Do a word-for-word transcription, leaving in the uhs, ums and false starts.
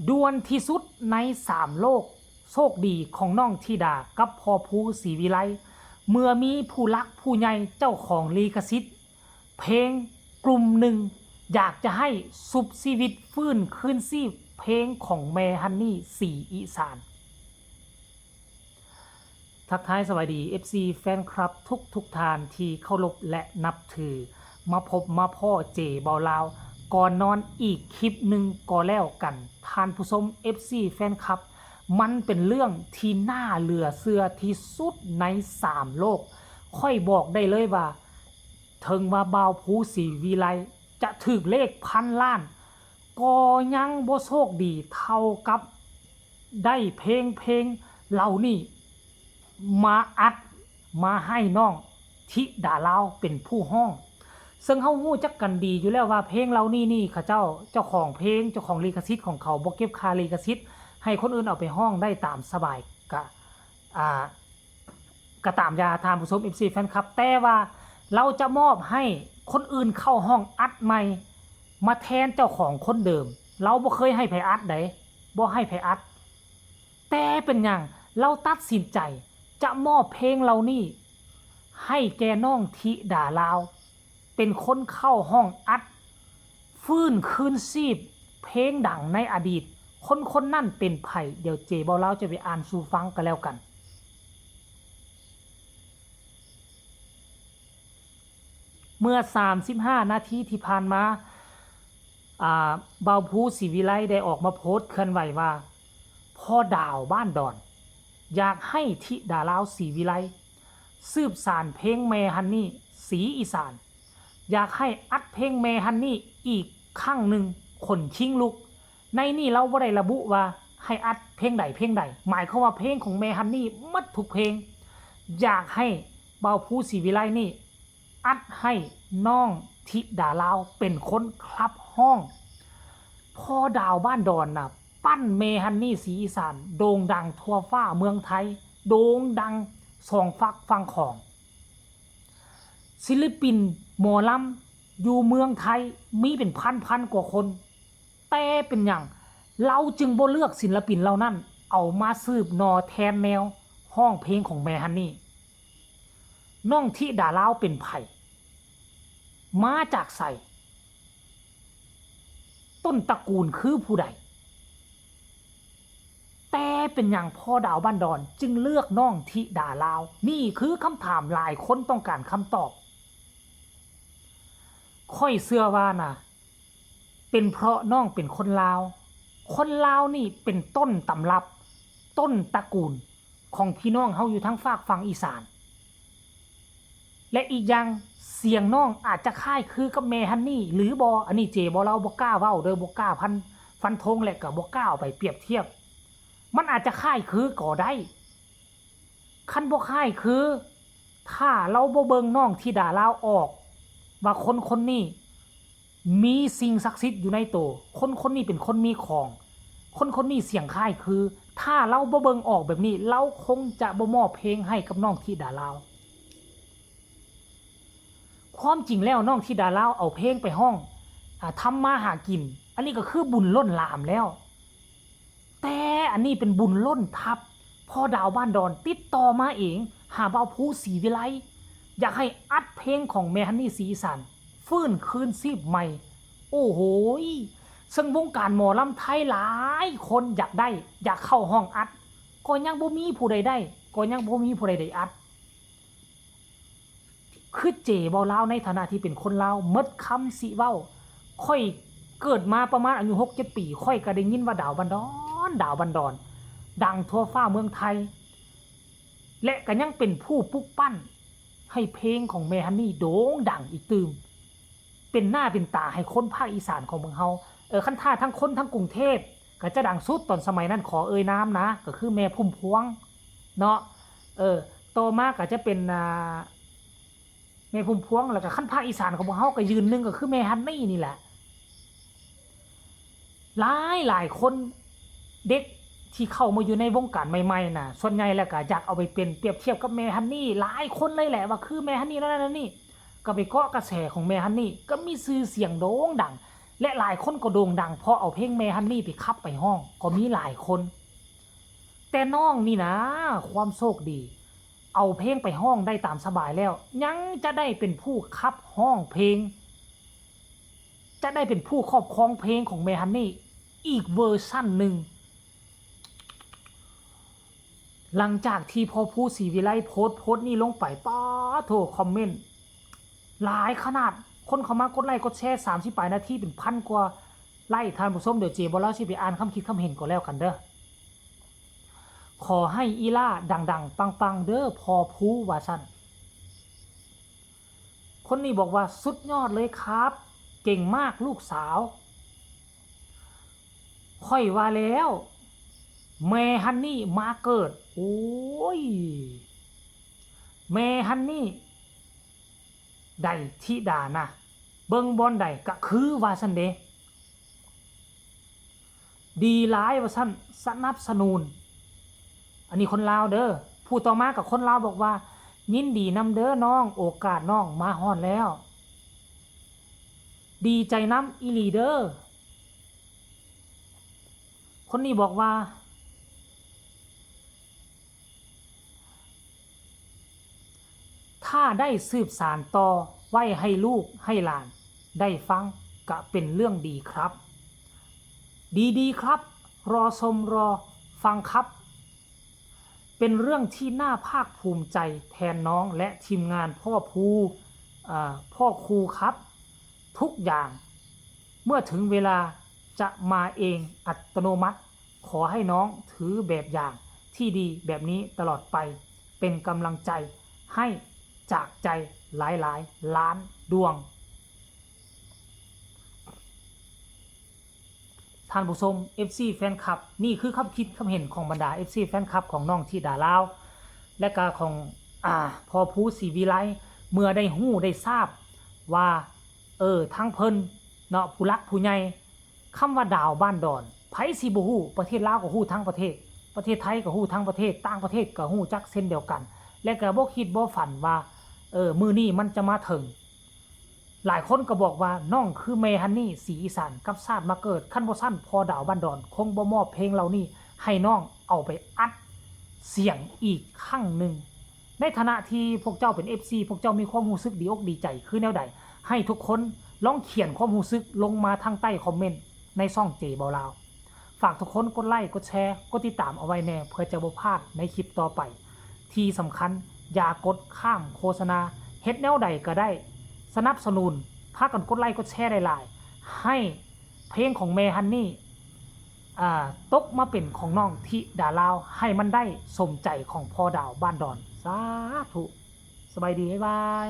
ด่วนที่สุดในสามโลก โชคดีของน้องธิดากับพ่อภูศรีวิไล เมื่อมีผู้หลักผู้ใหญ่เจ้าของลิขสิทธิ์เพลงกลุ่มหนึ่ง อยากจะให้ชุบชีวิต ฟื้นคืนชีพเพลงของแม่ฮันนี่ศรีอีสาน ทักทายสวัสดี เอฟซี แฟนคลับทุกทุกท่านที่เคารพและนับถือ มาพบมาพ้อเจเบาลาว ก่อนนอนอีกคลิปหนึ่งก็แล้วกัน ท่านผู้ชม เอฟซี แฟนคลับ มันเป็นเรื่องที่น่าเหลือเชื่อที่สุดในสามโลก ข้อยบอกได้เลยว่า ถึงว่าบ่าวภูศรีวิไลจะถืกเลขพันล้าน ก็ยังบ่โชคดีเท่ากับได้เพลงเพลงเหล่านี้ มาอัดมาให้น้องธิดาลาวเป็นผู้ฮ้อง ซึ่งเฮาฮู้จักกันดีอยู่แล้วว่าเพลงเหล่านี้นี่เขาเจ้าเจ้าของเพลงเจ้าของลิขสิทธิ์ของเขาบ่เก็บค่าลิขสิทธิ์ ให้คนอื่นเอาไปฮ้องได้ตามสบาย กะ อ่า กะตามยาท่านผู้ชม เอฟซี แฟนคลับ แต่ว่าเราจะมอบให้คนอื่นเข้าฮ้องอัดใหม่ มาแทนเจ้าของคนเดิม เราบ่เคยให้ไผอัดใด บ่ให้ไผอัด แต่เป็นหยังเราตัดสินใจจะมอบเพลงเหล่านี้ ให้แก่น้องธิดาลาว เป็นคนเข้าฮ้องอัด ฟื้นคืนชีพเพลงดังในอดีต คนคนนั้นเป็นไผ เดี๋ยวเจเบาลาวจะไปอ่านสู่ฟังกันแล้วกัน เมื่อ สามสิบห้า นาทีที่ผ่านมา อ่า บ่าวภูศรีวิไลได้ออกมาโพสต์เคลื่อนไหวว่า พ่อดาวบ้านดอน อยากให้ธิดาลาวศรีวิไล สืบสานเพลงแม่ฮันนี่ศรีอีสาน อยากให้อัดเพลงแม่ฮันนี่อีกครั้งหนึ่ง ขนคิงลุก ในนี่เราบ่ได้ระบุว่าให้อัดเพลงใดเพลงใด หมายความว่าเพลงของแม่ฮันนี่หมดทุกเพลง อยากให้บ่าวภูศรีวิไลนี่อัดให้น้องธิดาลาวเป็นคนขับฮ้อง พ่อดาวบ้านดอนน่ะ ปั้นแม่ฮันนี่ศรีอีสาน โด่งดังทั่วฟ้าเมืองไทย โด่งดังสองฝั่งฝั่งของ ศิลปินหมอลำอยู่เมืองไทยมีเป็นพันๆ กว่าคน แต่เป็นหยังเราจึงบ่เลือกศิลปินเหล่านั้น เอามาสืบหน่อแทนแนวฮ้องเพลงของแม่ฮันนี่ น้องธิดาลาวเป็นไผ มาจากไส ต้นตระกูลคือผู้ใด แต่เป็นหยังพ่อดาวบ้านดอนจึงเลือกน้องธิดาลาว นี่คือคำถามหลายคนต้องการคำตอบ ข้อยเชื่อว่านะ เป็นเพราะน้องเป็นคนลาว คนลาวนี่เป็นต้นตำรับ ต้นตระกูลของพี่น้องเฮาอยู่ทางฟากฝั่งอีสาน และอีกอย่างเสียงน้องอาจจะคล้ายคือกับแม่ฮันนี่หรือบ่ อันนี้เจเบาลาวบ่กล้าเว้าเด้อ บ่กล้าฟัน ฟันธง และก็บ่กล้าเอาไปเปรียบเทียบ มันอาจจะคล้ายคือก็ได้ คันบ่คล้ายคือ ถ้าเราบ่เบิ่งน้องธิดาลาวออก ว่าคนคนนี้มีสิ่งศักดิ์สิทธิ์อยู่ในตัว คนคนนี้เป็นคนมีของ คนคนนี้เสียงคล้ายคือ ถ้าเราบ่เบิ่งออกแบบนี้ เราคงจะบ่มอบเพลงให้กับน้องธิดาลาว ความจริงแล้วน้องธิดาลาวเอาเพลงไปฮ้อง อ่า ทำมาหากิน อันนี้ก็คือบุญล้นหลามแล้ว แต่อันนี้เป็นบุญล้นทับ พ่อดาวบ้านดอนติดต่อมาเอง หาบ่าวภูศรีวิไล อยากให้อัดเพลงของแม่ฮันนี่ศรีอีสาน ฟื้นคืนชีพใหม่ โอ้โหย ซึ่งวงการหมอลำไทยหลายคนอยากได้ อยากเข้าฮ้องอัด ก็ยังบ่มีผู้ใดได้ ก็ยังบ่มีผู้ใดได้อัด คือเจเว้าลาวในฐานะที่เป็นคนลาว หมดคำสิเว้า ข้อยเกิดมาประมาณอายุหกเจ็ดปี ข้อยก็ได้ยินว่าดาวบ้านดอน ดาวบ้านดอน ดังทั่วฟ้าเมืองไทย และก็ยังเป็นผู้ปลุกปั้นให้เพลงของแม่ฮันนี่โด่งดังอีกตื่ม เป็นหน้าเป็นตาให้คนภาคอีสานของเมืองเฮา เออ คันถ้าทั้งคนทั้งกรุงเทพก็จะดังสุดตอนสมัยนั้นขอเอ่ยนามนะ ก็คือแม่พุ่มพวงเนาะ เออ ต่อมาก็จะเป็น อ่า แม่พุ่มพวง แล้วก็คันภาคอีสานของพวกเฮาก็ยืนหนึ่งก็คือแม่ฮันนี่นี่แหละ หลายหลายคนเด็กที่เข้ามาอยู่ในวงการใหม่ๆน่ะ ส่วนใหญ่แล้วก็อยากเอาไปเป็นเปรียบเทียบกับแม่ฮันนี่ หลายคนเลยแหละว่าคือแม่ฮันนี่นั่นนั่นนี่ ก็ไปเกาะกระแสของแม่ฮันนี่ ก็มีชื่อเสียงโด่งดัง และหลายคนก็โด่งดังเพราะเอาเพลงแม่ฮันนี่ไปขับไปฮ้องก็มีหลายคน แต่น้องนี่นะ ความโชคดี เอาเพลงไปฮ้องได้ตามสบายแล้ว ยังจะได้เป็นผู้ขับฮ้องเพลง จะได้เป็นผู้ครอบครองเพลงของแม่ฮันนี่อีกเวอร์ชันหนึ่ง หลังจากที่พ่อภูศรีวิไลโพสต์โพสต์นี่ลงไป ป๊าดโถ คอมเมนต์หลายขนาด คนเข้ามากดไลค์กดแชร์ สามสิบปลายนาทีเป็นพันกว่าไลค์ ท่านผู้ชม เดี๋ยวเจบ่าวลาวสิไปอ่านคำคิดคำเห็นก็แล้วกันเด้อ ขอให้อีหล่าดังๆ ปังๆ เด้อพ่อภู ว่าซั่น คนนี้บอกว่าสุดยอดเลยครับ เก่งมากลูกสาว ข้อยว่าแล้ว แม่ฮันนี่มาเกิด โอ้ย แม่ฮันนี่ ได้ธิดานะ เบิ่งบ่อนใดก็คือว่าซั่นเด้ ดีหลายว่าซั่น สนับสนุน อันนี้คนลาวเด้อ ผู้ต่อมากับคนลาวบอกว่า ยินดีนำเด้อน้อง โอกาสน้องมาฮอดแล้ว ดีใจนำอีหลีเด้อ คนนี้บอกว่า ถ้าได้สืบสานต่อไว้ให้ลูกให้หลานได้ฟังก็เป็นเรื่องดีครับ ดีๆ ครับ รอชมรอฟังครับ เป็นเรื่องที่น่าภาคภูมิใจแทนน้องและทีมงานพ่อภู เอ่อ พ่อครูครับ ทุกอย่าง เมื่อถึงเวลาจะมาเองอัตโนมัติ ขอให้น้องถือแบบอย่างที่ดีแบบนี้ตลอดไป เป็นกำลังใจให้จากใจหลายๆ ล้านดวง ท่านผู้ชม เอฟซี แฟนคลับ นี่คือคำคิดคำเห็นของบรรดา เอฟซี แฟนคลับของน้องธิดาลาว และก็ของ อ่า พ่อภูศรีวิไล เมื่อได้ฮู้ได้ทราบว่า เออ ทั้งเพิ่นเนาะ ผู้หลักผู้ใหญ่ คำว่าดาวบ้านดอน ไผสิบ่ฮู้ ประเทศลาวก็ฮู้ทั้งประเทศ ประเทศไทยก็ฮู้ทั้งประเทศ ต่างประเทศก็ฮู้จักเช่นเดียวกัน และก็บ่คิดบ่ฝันว่า เออ มื้อนี้มันจะมาถึง หลายคนก็บอกว่าน้องคือแม่ฮันนี่ศรีอีสานกับชาติมาเกิด คันบ่ซั่นพ่อดาวบ้านดอนคงบ่มอบเพลงเหล่านี้ให้น้องเอาไปอัดเสียงอีกครั้งหนึ่ง ในฐานะที่พวกเจ้าเป็น เอฟซี พวกเจ้ามีความรู้สึกดีอกดีใจคือแนวใด ให้ทุกคนลองเขียนความรู้สึกลงมาทางใต้คอมเมนต์ในช่องเจบ่าวลาว ฝากทุกคนกดไลค์กดแชร์กดติดตามเอาไว้แน่ เพื่อจะบ่พลาดในคลิปต่อไป ที่สำคัญอย่ากดข้ามโฆษณา เฮ็ดแนวใดก็ได้ สนับสนุน พากันกดไลค์กดแชร์หลายๆ ให้เพลงของแม่ฮันนี่ อ่า ตกมาเป็นของน้องธิดาลาว ให้มันได้สมใจของพ่อดาวบ้านดอน สาธุ สบายดี บ๊ายบาย